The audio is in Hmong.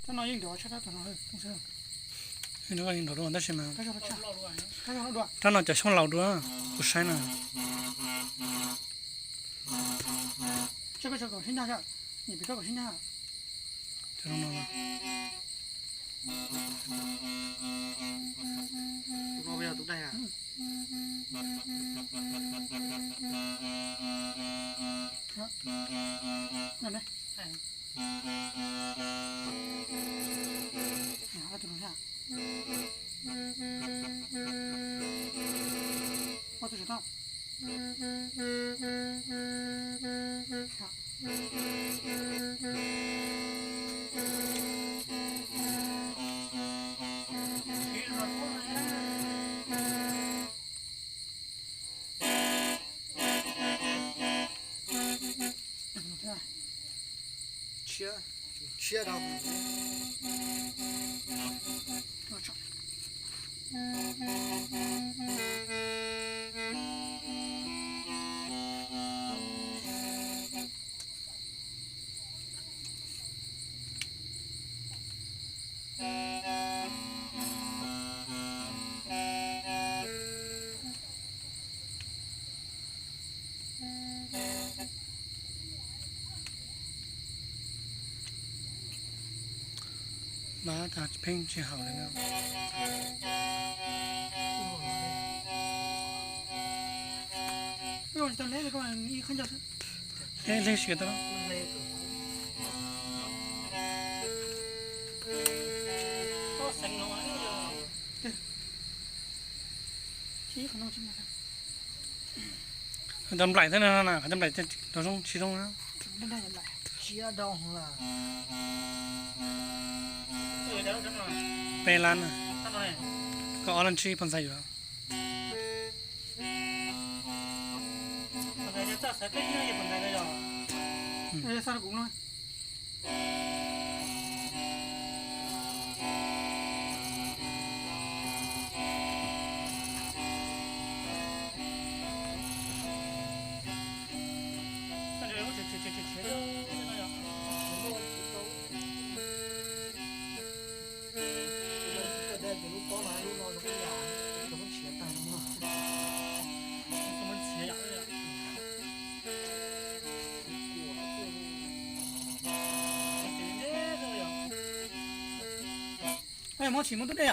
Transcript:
Tab no yeej nrov tshaj rab tom no, yeej nrov dua tab sis mas rab no cov xyoob laus dua, kuv saib na. Tshiab, tshiab rau. Npab tas pheej tsis haum li na. Hle siav tau. Qhov cov nplaim thiab no na, qhov cov nplaim rau zoo tsis zoo na. Peb lab na, koj ob lab tsib poj ntxhais yuav. Muab tsis muab tub dej.